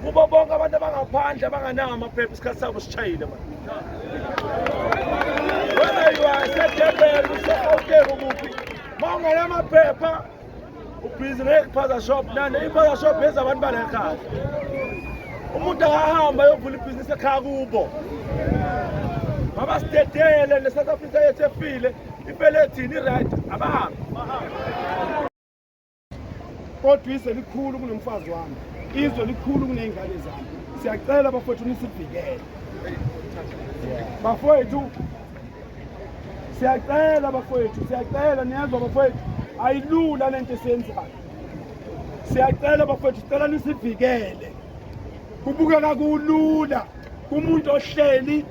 Kubo bonke abantu abangaphandle abanganawo amaphepha, isikhathi sabo sishayile manje. Whether you are seDurban, useGauteng, ukuphi, uma ungenamaphepha ubhizi ngephaza shop. Nane iphaza shop yenza abantu bale ekhaya. Umuntu akahamba ayovula ibhizinisi ekhaya kubo. Mabasidedele ne-South Africa yethu efile, ifele thina i-right, abahambe. Kodwa izwe likhulu kunomfazi wami, izwe likhulu kuney'ngane zami. Siyacela bafowethu nisivikele, bafowethu, siyacela bafowethu, siyacela, niyezwa bafowethu, ayilula lento esiyenzayo. Siyacela bafowethu, sicela nisivikele. Kubukeka kulula kumuntu ohleli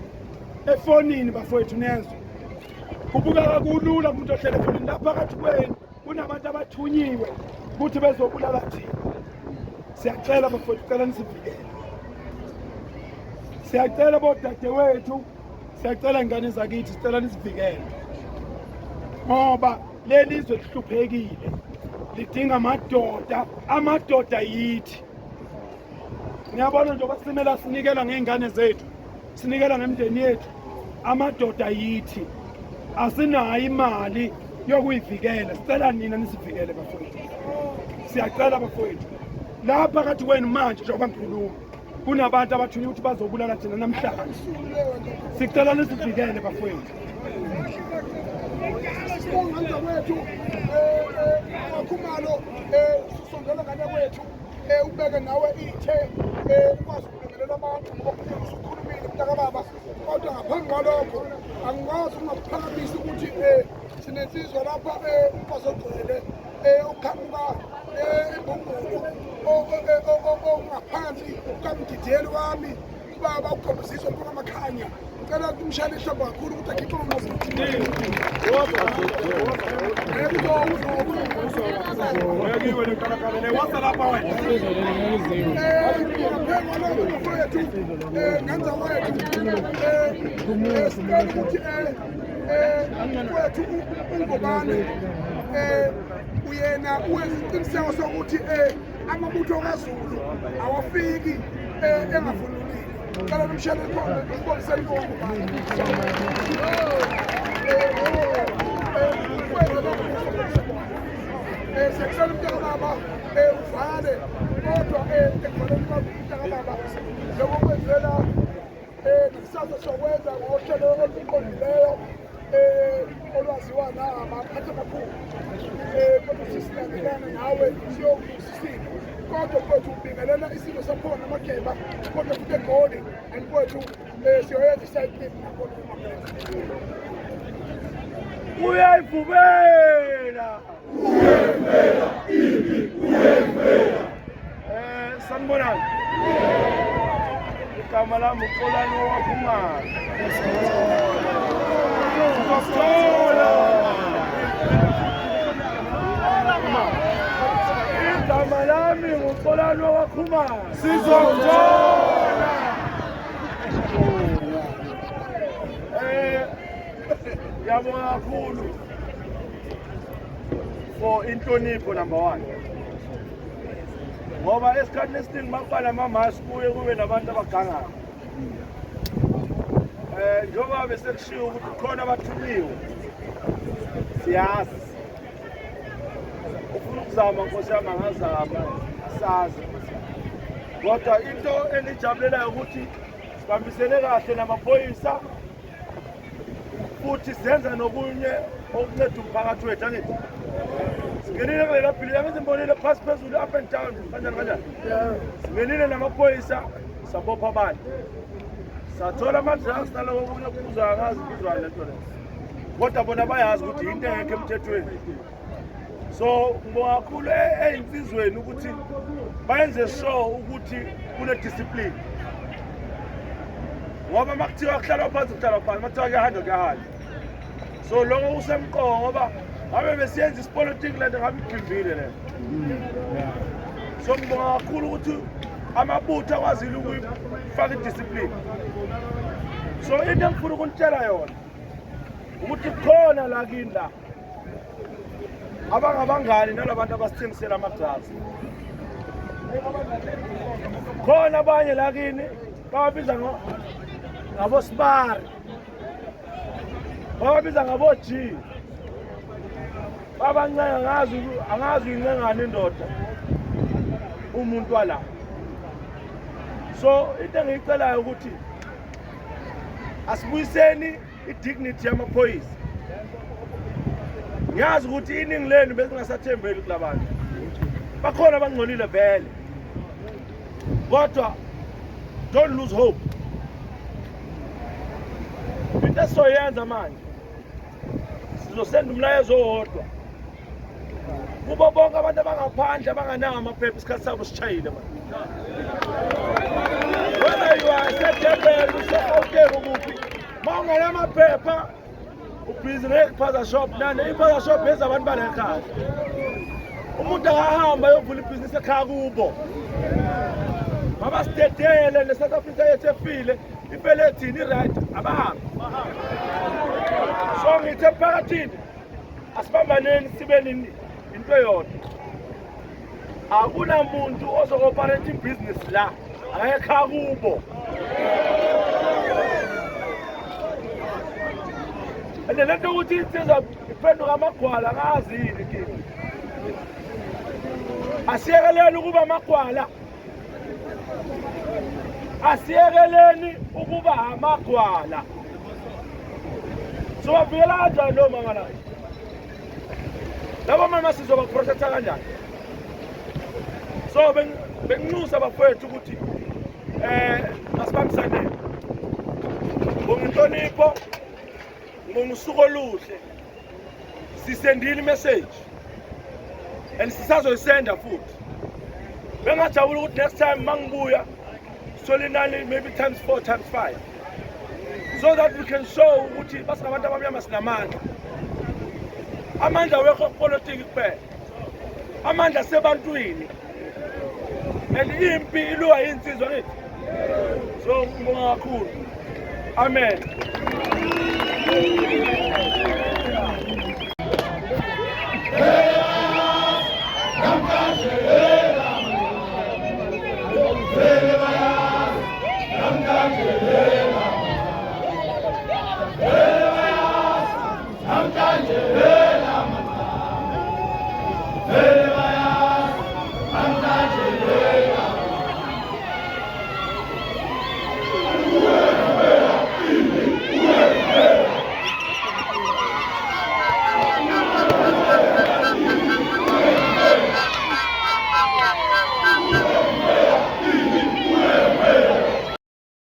efonini bafowethu, niyezwa, kubukeka kulula kumuntu ohleli efonini. La phakathi kwenu kunabantu abathunyiwe ukuthi bezobulala thina. Siyacela bafowethu, cela nisivikele. Siyacela bodadewethu, siyacela ingane zakithi, sicela nisivikele ngoba leli zwe lihluphekile, lidinga amadoda. Amadoda yithi. Ngiyabona njengoba simela sinikela ngey'ngane zethu, sinikela ngemindeni yethu. Amadoda yithi. Asinayo imali yokuyivikela, sicela nina nisivikele bafowethu. Siyacela bafowethu, la phakathi kwenu manje njengoba ngikhuluma kunabantu abathunywa ukuthi bazobulala thina namhlanje. Sicela nisivikele bafowethu. Sibonga kwethu Khumalo, usondela ngane kwethu, ubeke nawe ithe ukwazi ukubingelela abantu ngoba kuningi usukhulumile mntakababa. Kodwa ngaphambi kwalokho angikwazi ukungakuphakamisa ukuthi sinensizwa lapha, umfazi ogcwele oqhamuka embumbulu, ongaphansi kukamdidiyeli wami, ubaba uGobizizwe MfokaMakhanya. Ngicela kumshayela ihlombe kakhulu ukuthi akhiphe umuzi. Mfowethu, ngenza wethu, sicela ukuthi mfowethu uNgobane uyena uwenza isiqiniseko sokuthi amabutho kaZulu awafiki engavunulile. Cela nimshayele ikhona, nimbonise inkomo. Siyacela umntakababa uvale, kodwa ekuvaleni kwakho umntakababa, njengokwenzela nakusasa siyokwenza ngohlelo oluqondileyo olwaziwa namaphathi amakhulu, kodwa sisilandelana nawe siyokuzisile. Kodwa mfowethu ubingelela isilo sakhona amageba, kodwa futhi eGoli and mfowethu siyoyenza i-side clip nakhona. Uyayivumela, uyayivumela. Sanibonani, igama lami uXolani owaphumala. Sizokuthola. Igama lami nguXolani owakhumalo. Sizokuthola. Ngiyabonga kakhulu for inhlonipho number one, ngoba esikhathini esiningi makuba namamasi kuye kube nabantu abagangayo. Njengoba besekushiwo ukuthi khona abathunyiwe, siyazi ufuna ukuzama, nkosi yami, angazama, asazi. Kodwa into engijabulelayo ukuthi sibambisene kahle namaphoyisa futhi senza nokunye okunceda umphakathi wethu. Angithi singenile kulela bhili, angithi ngibonile phasi phezulu, up and down, kanjani kanjani. Singenile namaphoyisa, sabopha abantu, sathola ama-drugs naloko okunye okubuzwayo, angazi kubizwani lento leyo, kodwa bona bayazi ukuthi yinto engekho emthethweni. So ngibonga kakhulu ey'nsizweni ukuthi bayenze sure ukuthi kune-discipline, ngoba uma kuthiwa kuhlalwa phansi kuhlalwa phansi, uma kuthiwa kuyahanjwa kuyahanjwa. So lokho kusemqoka, ngoba ngabe besiyenza isipolitiki lento ngabe ibhimbile lento. So ngibonga kakhulu ukuthi amabutho akwazile ukuyifaka i-discipline. So into engifuna ukunitshela yona ukuthi khona la kini la abangabangani nalabantu abasithengisela ama-drugs. Khona abanye la kini bababiza ngabosibari, bababiza ngabo-G, babancenga angazi angazi uyincengani indoda umuntu wala. So into engiyicelayo ukuthi asibuyiseni i-dignity yamaphoyisa. Ngiyazi ukuthi iningi lenu besingasathembeli kulabantu, bakhona abangcolile vele, kodwa don't lose hope. Into esizoyenza manje, sizosenda umlayezo owodwa kubo bonke abantu abangaphandle abanganawo amaphepha. Isikhathi sabo sishayile manje. Whether you are seDurban, useGauteng, ukuphi, ma ungenamaphepha ubhizi nge-spaza shop nane i-spaza shop ezabantu bala ekhaya. Umuntu akahamba ayovula ibhizinisi ekhaya kubo. Mabasidedele ne-South Africa yethu efile, ifele thina i-right, abahambe. So ngithi emphakathini asibambaneni, sibe into eyodwa. Akunamuntu ozo-operate ibhizinisi la, akayekhaya kubo. And le nto ukuthi insizwa iphenduka amagwala, angazi yini inkinga. Asiyekeleni ukuba amagwala, asiyekeleni ukuba amagwala. Siwavikela kanjani lo mama la? Labo mama sizobaprotecta kanjani? So benginxusa bafowethu ukuthi masibambisaneni. Ngibonga inhlonipho, ngibonga usuku oluhle. Sisendile imessage and sisazoyisenda futhi. Bengajabula ukuthi next time mangibuya sithole inani maybe times 4, times 5, so that we can show ukuthi basingabantu abamnyama, sinamandla. Amandla wekho kupolitiki kuphela, amandla sebantwini, and impi ilwa yinsizwa ngithi. So ngibonga kakhulu, amen.